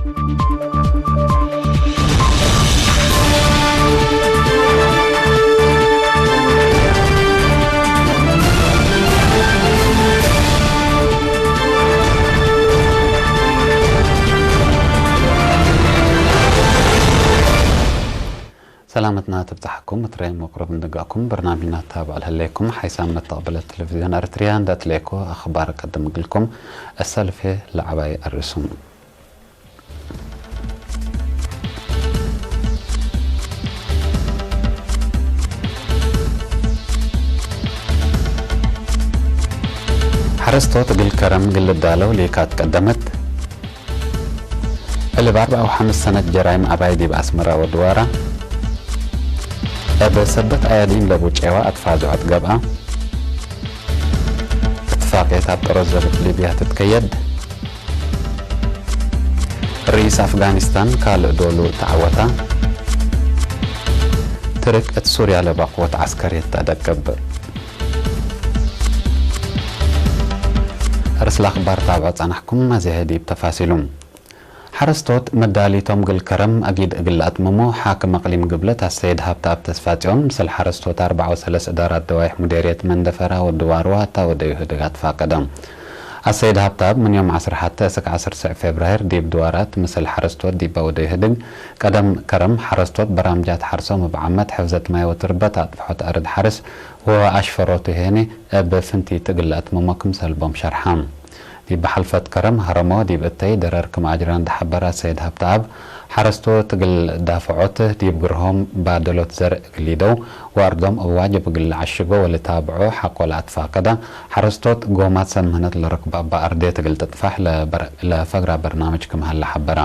ሰላመትና ትብጻሕኩም፣ እትረይ መቅረብ ንጋኩም በርናሚና ታባዕ ለለይኩም ሓይሳም መተቕበለ ቴሌቪዝዮን ኤርትርያ እንዳትለይኮ ኣኽባር ቀደም ግልኩም ኣሳልፌ ለዓባይ ኣርእሱም። ሓረስቶት ግል ከረም ግል ዳለው ሊካት ቀደመት። ዕልብ ኣርብዓ ወሓምስ ሰነት ጀራይም ኣባይ ዲብ ኣስመራ ወድዋራ። እብ ሰበት ኣያዲን ለቡ ጨዋ ኣትፋዝዖት ገብኣ። እትፋቅየት ኣብ ጠረዝ ዘብጥ ሊብያ ትትከየድ። ርኢስ ኣፍጋኒስታን ካልእ ዶሉ ተዓወታ። ትርክ እት ሱርያ ለባቅወት ዓስከርየት ተደቅብ። ርእስ ለኣኽባር ታብዖ ጸናሕኩም፣ ኣዚ ዲብ ተፋሲሉ። ሓረስቶት መዳሊቶም ግል ከረም ኣጊድ እግል ኣትመሞ ሓክም ኣቕሊም ግብለት ኣሰይድ ሃብተኣብ ተስፋጽዮን ምስል ሓረስቶት ኣርብዓ ወሰለስ እዳራት ደዋይሕ ሙዴርየት መንደፈራ ወዲ ዋርዋ እታ ወደ ይሁድግ ኣትፋቀደ። ኣሰይድ ሃብተኣብ ምን ዮም ዓሰርተ ሓሙሽተ እስክ ዓሰርተ ፌብራይር ዲብ ድዋራት ምስል ሓረስቶት ዲባ ወደ ይሁድግ ቀደም ከረም ሓረስቶት በራምጃት ሓርሶም እብ ዓመት ሕፍዘት ማይ ወትርበት ኣጥፍሖት ኣርድ ሓርስ ወኣሽፈሮቱ ሄኔ እብ ፍንቲ ትግል ኣትመሞ ክምሰልቦም ሸርሓ። ዲብ ሓልፈት ከረም ሃረሞ ዲብ እተይ ደረር ክም ኣጅራን ደሓበራ ሰይድ ሃብተኣብ፣ ሓረስቶት እግል ዳፍዖት ዲብ ግርሆም ባደሎት ዘርእ እግል ይደው ወኣርዶም እብ ዋጅብ እግል ዓሽጎ ወልታብዖ ሓቆ ለኣትፋቀዳ፣ ሓረስቶት ጎማት ሰምህነት ለረክባ እባ ኣርዴት እግል ጥጥፋሕ ለበር-፣ ለፈግራ በርናምጅ ክም ሀለ ሓበራ።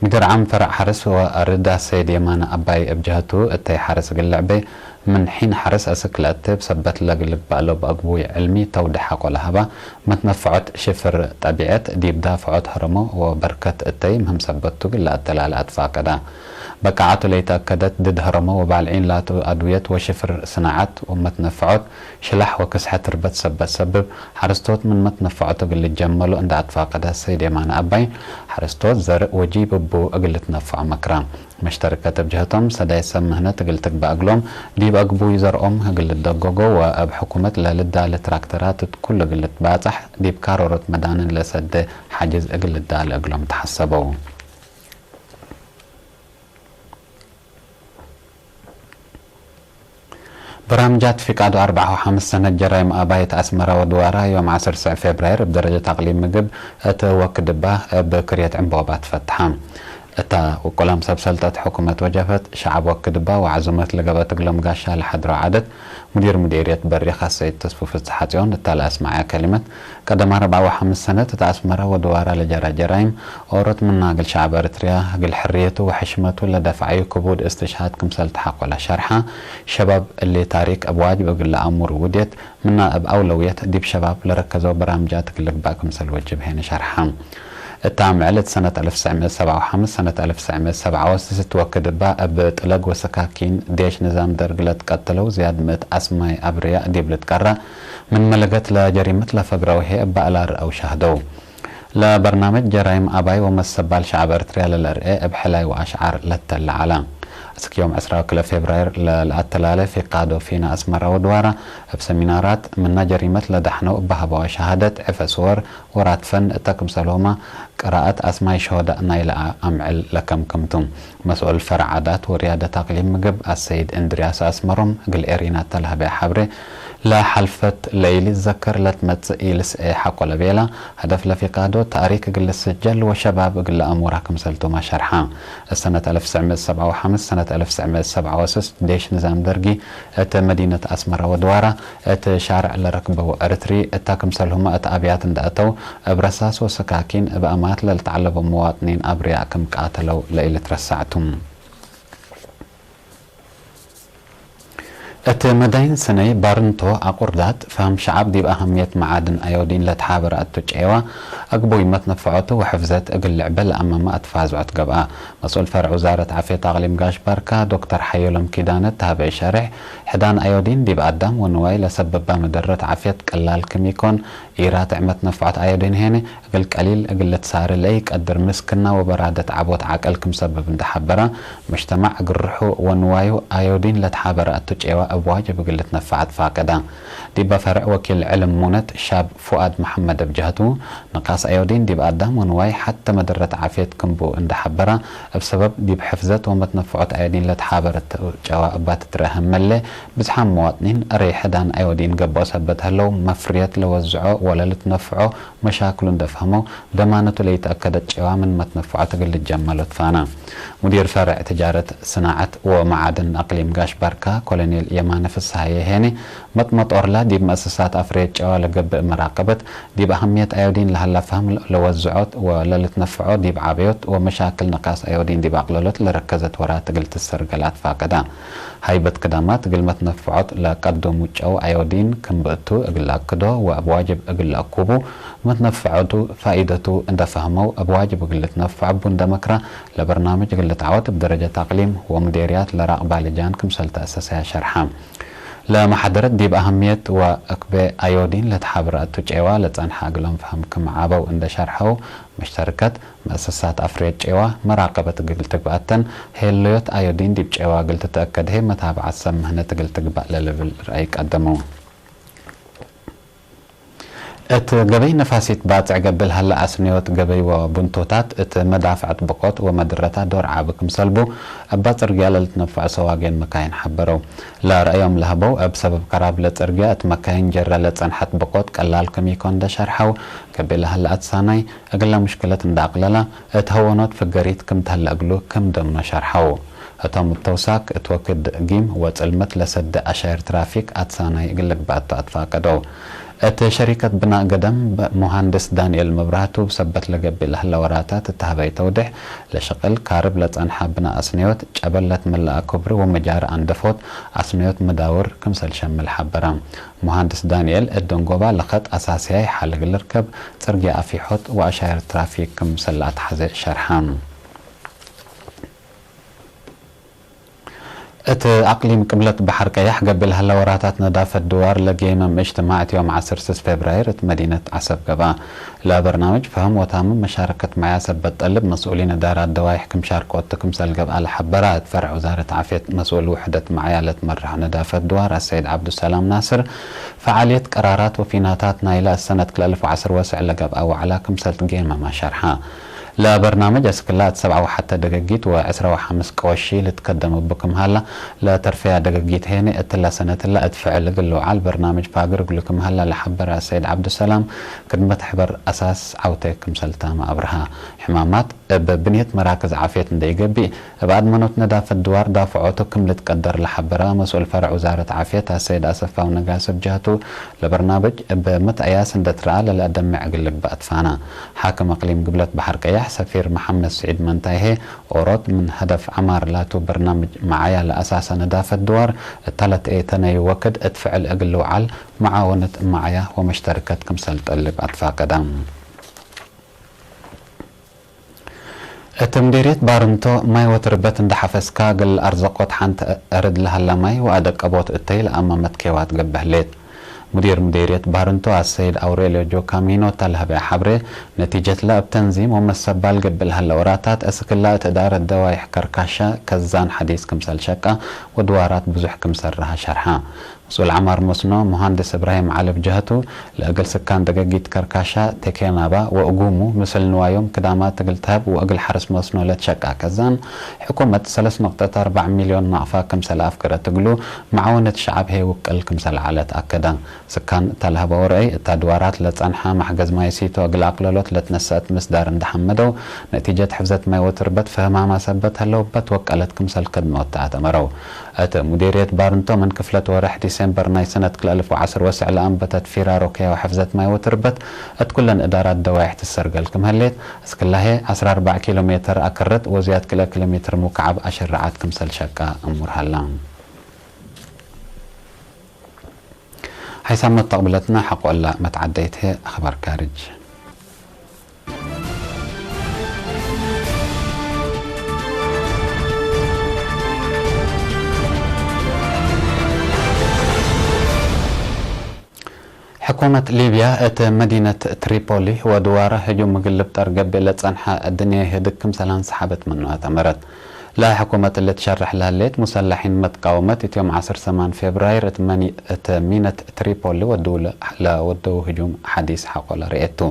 ሙዲር ዓም ፈረዕ ሓርስ ወኣርዳ ሰይድ የማነ ኣባይ እብ ጀሀቱ፣ እተይ ሓርስ እግል ልዕቤ ምን ሒን ሓርስ እስክ ለእትብ ሰበት ለግልግባእ ሎ ብአግቡይ ዕልሚ ተውድሕ ሓቆ ለሀባ፣ መትነፈዖት ሽፍር ጠቢዐት ዲብ ዳፍዖት ሀረሞ ወበርከት እተይ ምህም ሰበት ቱ ግላ እተላለ ኣትፋቀዳ። በቃዓቱ ለይተአከደት ድድ ሀረሞ ወባልዒን ላቱ አድውየት ወሽፍር ስናዓት ወመትነፈዖት ሽላሕ ወክስሐ ትርበት ሰበት ሰብብ፣ ሓረስቶት ምን መትነፈዖት እግል ልጀመሉ እንዳ ኣትፋቀዳ ሰይድ የማነ ኣባይ፣ ሓረስቶት ዘርእ ወጂብ እቡ እግል ልትነፈዖ መክራ። መሽተርከት እብ ጀህቶም ሰዳይ ሰብ ምህነት እግል ትግባእ እግሎም፣ ዲብ አግቡይ ዘርኦም እግል ልደጎጎ ወእብ ሕኩመት ለልዳለ ትራክተራት እት ኩሉ እግል ልትባጻሕ፣ ዲብ ካሮሮት መዳንን ለሰደ ሓጅዝ እግል ልዳለ እግሎም ተሓሰበው። በራምጃት ፊቃዶ ኣርብዓ ወሓምስ ሰነት ጀራይም ኣባይት ኣስመራ ወድዋራ ዮም ዓሰርተ ፌብራይር እብ ደረጀት ኣቅሊም ምግብ እት ወክድባ እብ ክርየት ዕምቦባ ትፈትሓ። እታ ውቁላም ሰብ ሰልጠት ሕኩመት ወጀፈት ሸዓብ ወክድባ ወዓዙመት ለገበት እግሎም ጋሻ ለሓድሮ ዓደት ሙዲር ሙዲርየት በሪኽ ኣሰይድ ተስፉ ፍስሓጽዮን እታ ለኣስማዕያ ከሊመት፣ ቀደም ኣርብዓ ወሓምስ ሰነት እታ ኣስመራ ወድዋራ ለጀራ ጀራይም ኦሮት ምናግል ሸዓብ ኤርትርያ እግል ሕርየቱ ወሕሽመቱ ለደፍዓዩ ክቡድ እስትሽሃድ ክምሰል ተሓቆላ ሸርሓ፣ ሸባብ እሊ ታሪክ እብ ዋጅብ እግል ለኣሙር ውድየት ምና እብ ኣውለውየት ዲብ ሸባብ ለረከዘው በራምጃት እግል ልግባእ ክምሰል ወጅብ ሄነ ሸርሓ። እታ ምዕልት ሰነት ኣልፍ ትስዕ ሚእት ሰብዓ ወሓምስ ሰነት ኣልፍ ትስዕ ሚእት ሰብዓ ወስስ እትወክድ እባ እብ ጥለግ ወሰካኪን ዴሽ ንዛም ደርግ ለትቀተለው ዝያድ ምእት ኣስማይ ኣብርያ ዲብ ልትቀራ ምን መለገት ለጀሪመት ለፈግረው ሄ እባ እላ ርአው ሻህደው። ለበርናመጅ ጀራይም ኣባይ ወመሰባል ሸዓብ ኤርትርያ ለለርኤ እብ ሕላይ ወኣሽዓር ለተለ ዐላ። እስክ ዮም ዕስራ ወክልኤ ፌብራይር ለለኣተላለ ፊቃዶ ፊና ኣስመራ ወድዋራ እብ ሰሚናራት ምና ጀሪመት ለዳሕነው እባ ሀበዋ ሸሃደት ዕፈ ስወር ወራት ፈን እተ ክምሰልሁማ ቅራኣት ኣስማይ ሸሆዳእ ናይለ ኣምዕል ለከምክምቱ። መስኡል ፈረዕ ዓዳት ወርያደት ኣቅሊም ምግብ ኣሰይድ እንድርያስ ኣስመሮም እግል ኤሪና እተለሀበያ ሐብሬ፣ ለሐልፈት ለይሊ ዘከር ለትመጽእ ኢልስኤ ሐቆ ለቤላ፣ ሀደፍ ለፊቃዶ ታሪክ እግል ልስጀል ወሸባብ እግል ለአሙራ ክምሰልቱማ ሸርሓ። እሰነት አልፍ ትስዕ ሚእት ሰብዓ ወሐምስ ሰነት አልፍ ትስዕ ሚእት ሰብዓ ወስስ ዴሽ ንዛም ደርጊ እት መዲነት ኣስመራ ወድዋራ እት ሻርዕ ለረክበው ኤርትሪ እታ ክምሰልሁማ እት ኣብያት እንዳእተው እብ ረሳስ ወሰካኪን እብ ኣማት ለልተዓለቡ መዋጥኒን ኣብርያ ክም ቃተለው ለኢልትረሳዕቱ። እቲ መዳይን ስነይ ባርንቶ ኣቑርዳት ፈህም ሸዓብ ዲብ ኣህምየት መዓድን ኣዮዲን ለትሓበረ ኣቱ ጨዋ ኣግቦይ መትነፍዖቱ ወሕፍዘት እግል ልዕበ ለኣመመ ኣትፋዝዖት ገብኣ። መስኡል ፈርዕ ውዛረት ዓፍየት ኣቕሊም ጋሽ ባርካ ዶክተር ሓየሎም ኪዳነ ተሃበ ሸርሕ፣ ሕዳን ኣዮዲን ዲብ ኣዳም ወንዋይ ለሰበባ መደረት ዓፍየት ቀላል ክም ይኮን፣ ኢራ ትዕመት ነፍዖት ኣዮዲን ሄነ እግል ቀሊል እግል ልትሳሪ ለኢቀድር ምስክና ወበራደት ዓቦት ዓቀል ክም ሰብብ እንተ ሓበራ፣ መጅተማዕ እግል ርሑ ወንዋዩ ኣዮዲን ለትሓበረ ኣቱ ጨዋ እብ ዋጅብ እግል ልትነፍዓ ትፋቀዳ። ዲበ ፈርዕ ወኪል ዕልም ሙነት ሻብ ፉኣድ መሐመድ እብ ጀህቱ፣ ንቃስ ኣዮዲን ዲብ ኣዳም ወንዋይ ሓተ መደረት ዓፍየት ክምቡ እንደ ሓበራ፣ እብ ሰበብ ዲብ ሕፍዘት ወመትነፍዖት ኣዮዲን ለትሓበረ ጨዋ እባ ትትረሀም መለ፣ ብዝሓም መዋጥኒን እሬ ሕዳን ኣዮዲን ገብኦ ሰበት ህለው መፍርየት ለወዝዖ ወለልትነፍዖ መሻክሉ እንደፈህመው፣ ደማነቱ ለይተኣከደት ጨዋ ምን መትነፍዖት እግል ልጀመሎ ትፋና። ሙዲር ፈርዕ ትጃረት ስናዓት ወመዓድን ኣቅሊም ጋሽ ባርካ ኮሎኔል የማነ ፍስሃየ ሄኔ፣ መጥመጦርላ ዲብ መእሰሳት ኣፍርየት ጨዋ ለገብእ መራቀበት፣ ዲብ ኣህምየት ኣዮዲን ለሃላ ፈህም ለወዝዖት ወለልትነፍዖ ዲብ ዓበዮት ወመሻክል ንቃስ ኣዮዲን ዲብ ኣቅለሎት ለረከዘት ወራት እግል ትሰር ገላት ፋቀዳ። ሃይበት ክዳማት እግል መትነፍዖት ለቀደሙ ጨው ኣዮዲን ክም ብእቱ እግል ኣክዶ ወእብ ዋጅብ እግል ኣኩቡ፣ መትነፍዖቱ ፋኢደቱ እንደ ፈህመው እብ ዋጅብ እግል ልትነፍዖ እቡ እንደ መክራ፣ ለበርናምጅ እግል ልትዓወት እብ ደረጀት ኣቅሊም ወምዴርያት ለራቅባ ልጃን ክምሰል ተአሰሰያ ሸርሓ። ለመሓደረት ዲብ ኣህምየት ወእክቤ ኣዮዲን ለትሓብረ እቱ ጨዋ ለጸንሐ እግሎም ፈህም ክም ዓበው እንደ ሸርሐው፣ መሽተርከት መእሰሳት ኣፍርየት ጨዋ መራቀበት እግል ትግባእተን፣ ሄለዮት ኣዮዲን ዲብ ጨዋ እግል ትተአከድ ሄ መታብዓት ሰብ ምህነት እግል ትግባእ ለልብል ርአይ ቀደመው። እት ገበይ ነፋሲት ባጽዕ ገብል ሀለ ኣስንዮት ገበይ ወቡንቶታት እት መዳፍዕ ጥብቆት ወመድረታ ዶር ዓብ ክምሰልቡ እባ ጽርግያ ለልትነፍዖ ሰዋጌን መካይን ሓበረው። ለረአዮም ለህበው እብ ሰበብ ከራብ ለጽርግያ እት መካይን ጀረ ለጸንሐ ጥብቆት ቀላል ክም ይኮን ደሸርሐው። ገበይ ለሀለ ኣትሳናይ እግለ ሙሽክለት እንዳ ኣቅለላ እት ሀወኖት ፍገሪት ክም ተህለ እግሉ ክም ደምኖ ሸርሐው። እቶም እብ ተውሳክ እት ወክድ ጊም ወጽልመት ለሰደ ኣሻይር ትራፊክ ኣትሳናይ እግል ልግባእቶ ኣትፋቀደው። እት ሸሪከት ብናእ ገደም ሙሃንድስ ዳንኤል መብራህቱ ብሰበት ለገብእ ለህለ ወራታት እት ሀበይ ተውድሕ ለሽቅል ካርብ ለጸንሐ ብናእ ኣስነዮት ጨበለት መለኣ ኩብሪ ወመጃር ኣንደፎት ኣስነዮት መዳውር ክምሰል ሸምል ሓበራ። ሙሃንድስ ዳንኤል እት ደንጎባ ለኸጥ ኣሳስያይ ሓልግ ልርከብ ጽርግያ ኣፊሖት ወኣሻይር ትራፊክ ክምሰል ኣትሓዘ ሸርሓ። እት ኣቅሊም ቅብለት በሐር ቀያሕ ገብል ሀለ ወራታት ነዳፈት ድዋር ለጌመም እጅትማዕት ዮም ዐስር ስስ ፌብራይር እት መዲነት ዐሰብ ገብአ። ለበርናምጅ ፈህም ወታምም መሻረከት መዕያ ሰበት ጠልብ መስኡሊን እዳራት ደዋይሕ ክም ሻርኮ እት ክምሰል ገብአ ለሐበራ እት ፈርዕ ውዛረት ዓፍየት መስኡል ውሕደት መዕያ ለትመራሕ ነዳፈት ድዋር ኣሰይድ ዓብዱሰላም ናስር፣ ፈዓልየት ቀራራት ወፊናታት ናይለ እሰነት ክልተ አልፍ ወዐስር ወስዕ ለገብአ ወዕላ ክምሰል ትጌመማ ሸርሓ። ለበርናምጅ እስክላ እት ሰብዓ ወሐተ ደገጊት ወዕስራ ወሐምስ ቀወሺ ልትከደም እቡ ክም ሀላ፣ ለተርፈያ ደገጊት ሄነ እትላ ሰነትላ እት ፍዕል እግል ልውዓል በርናምጅ ፋግር እግሉ ክም ሀላ ለሐበረ አሰይድ ዓብዱሰላም፣ ክድመት ሕበር አሳስ ዓውተ ክምሰልታመ አብርሃ። ሕማማት እብ ብንየት መራክዝ ዓፍየት እንደ ኢገቢእ፣ እብ ኣድመኖት ነዳፈት ድዋር ዳፍዖቱ ክም ልትቀደር ለሐበረ መስኡል ፈርዕ ውዛረት ዓፍየት አሰይድ አሰፋው ነጋሲ እብ ጀህቱ፣ ለበርናምጅ እብ መትአያስ እንደ ትረኣ ለለአደምዕ እግል ልግባእ ትፋና። ሓክም እቅሊም ግብለት በሐር ቀያሕ ሰፊር መሐመድ ስዒድ መንታይሄ፣ ኦሮት ምን ሀደፍ ዐማር ላቱ በርናምጅ መዓያ ለአሳሰ ነዳፈት ድዋር፣ እታ ለትኤተነዩ ወክድ እት ፍዕል እግል ልውዓል መዓወነት መዓያ ወመሽተርከት ክምሰል ጠልብ ኣትፋቀዳ። እት ምዴርየት ባርንቶ ማይ ወትርበት እንደ ሐፈስካ እግል አርዘቆት ሐንተ እርድ ለሀላ ማይ ወአደቀቦት እተይ ለአመመት ኬዋት ገብእ ህሌት። ሙዲር ምዴርየት ባርንቶ አሰይድ አውሬልዮ ጆካሚኖ እታ ለሀበያ ሐብሬ፣ ነቲጀትላ እብ ተንዚም ወመሰባል ገብእ ለሀለ ወራታት እስክላ እት እዳረት ደዋይሕ ከርካሻ ከዛን ሐዲስ ክምሰል ሸቃ ወድዋራት ብዙሕ ክምሰል ረሃ ሸርሓ። መስኡል ዐማር መስኖ ሙሃንድስ እብራሂም ዐሊ ብጀህቱ፣ ለእግል ስካን ደገጊት ከርካሻ ቴኬናባ ወእጉሙ ምስል ንዋዮም ክዳማት እግል ተህብ ወእግል ሐርስ መስኖ ለትሸቃ ከዛን፣ ሕኩመት ሰለስ ነጥብ አርባዕ ሚልዮን ናቅፋ ክምሰል አፍገረት እግሉ፣ መዓወነት ሸዓብ ሄ ውቅል ክምሰል ዐለት አከዳ። ስካን እታ ለሀበው ርአይ፣ እታ ድዋራት ለጸንሐ መሕገዝ ማይ ሲቶ እግል አቅለሎት ለትነሰአት ምስዳር እንደ ሐመደው፣ ነቲጀት ሕፍዘት ማይ ወትርበት ፈህማማ ሰበት ሀለውበት ወቀለት ክምሰል ከድመወት ተአተመረው። እት ሙዲርየት ባርንቶ ምን ክፍለት ወርሕ ዲሴምበር ናይ ሰነት ክልተ አልፍ ወዐስር ወስዕ ለአንበተት ፊራሮ ከያው ሕፍዘት ማይ ወትርበት እት ኩለን እዳራት ደዋይሕ ትሰርገል ክም ህሌት፣ እስክላሄ ዐስራ አርባዕ ኪሎ ሜትር አክርጥ ወዝያድ ክልተ ኪሎ ሜትር ሙካዓብ አሸራዓት ክምሰል ሸቃ እሙር ሀላ። ሓይሳብ መተቕብለትና ሓቆላ መትዓደይት ኣኽባር ካርጅ። ሕኩመት ሊብያ እቲ መዲነት ትሪፖሊ ወድዋራ ህጁም ምግልብ ጠርገብ ለጸንሐ ድንየ ህድግ ክምሰላን ሰሓበት ምንዋ ተመረት። لا حكومة اللي تشرح لها الليت مسلحين متقاومة يوم عصر ثمان فبراير اتمني اتمينة تريبولي والدولة لا والدو هجوم حديث حق ولا رئيتو.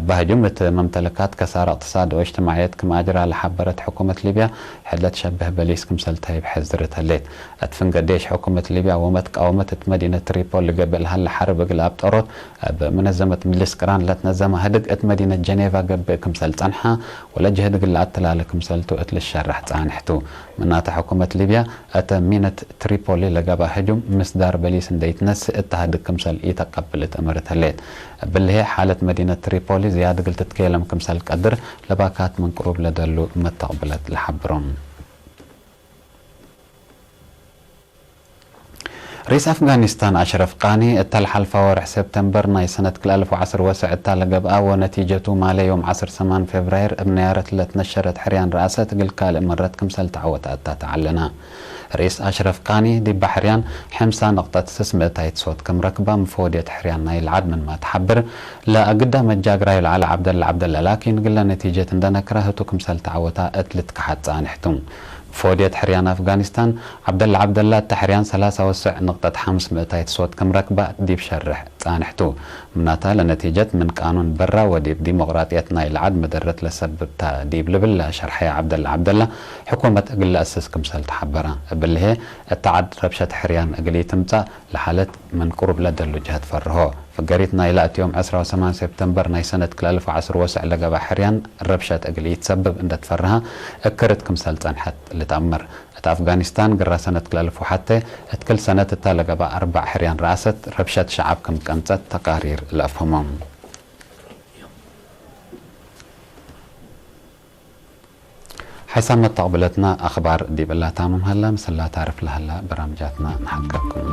بهجوم ات ممتلكات كسارة اقتصاد واجتماعيات كما أجرى لحبرت حكومة ليبيا حلت شبه بليس كمسلتها بحزرة الليت. اتفنق ديش حكومة ليبيا ومتقاومة ات مدينة تريبولي قبل هل حرب قلاب طروت. أب منظمة مجلس قران لتنظم هدق ات مدينة جنيفا قبل كمسل تنحى ولا جهد قل أتلال كمسلتو ات للشرح تانحتو. منات حكومة ليبيا أت مينة تريبولي لقبا هجوم مصدر بليس انديت نس ات هدق كمسل إيتا قبلت أمرت هليت. بالله حالة مدينة تريبولي زيادة قلت تكيلم كمسل قدر لباكات من قروب لدلو متقبلت لحبرون. رئيس أفغانستان أشرف غاني التلحل فورح سبتمبر ناي سنة كل ألف وعشر وسع التالقب أو نتيجته مالي يوم عصر ثمان فبراير ابن يارت لتنشرت حريان رئاسة قل كال مرت كمسل تعوت أتا تعلنا. رئيس أشرف غاني دي بحريان حمسة نقطة سسمة تايت صوت كم ركبة مفودية حريان ناي العد من ما تحبر. لا أقدام الجاقراي العلى عبد الله عبد الله لكن قل نتيجة عندنا كراهته كمسل تعوتا أتلت كحد صانحتم. فوديت حريان أفغانستان عبد الله عبد الله التحريان ثلاثة وسع نقطة خمس مئتايت صوت كم ركبة ديب شرح صانحتو. مناتا لنتيجة من قانون برا وديب ديمقراطيتنا العد مدرت لسببتا ديب لبلا شرحي عبد الله عبد الله حكومة أقل أسس كمسل تحبرا بالله التعد ربشة حريان أقلي تمتا لحالة من قرب لدلو جهة فرهو. فقريتنا إلى أتيوم عشرة وثمان سبتمبر ناي سنة كل ألف وعشر وسع لقبا حريان ربشة أقلي تسبب إن تفرها أكرت كمسل تنحت لتأمر. أت أفغانستان قرى سنة كل ألف وحتى أت كل سنة تتالقبا أربع حريان رأست ربشة شعب كم كمتت تقارير لأفهمهم. ሓይሳብ መተቕብለትና ኣኽባር ዲብ እላታ ምምሃላ ምስላ ታርፍ ለሃላ በራምጃትና ንሓቀኩም።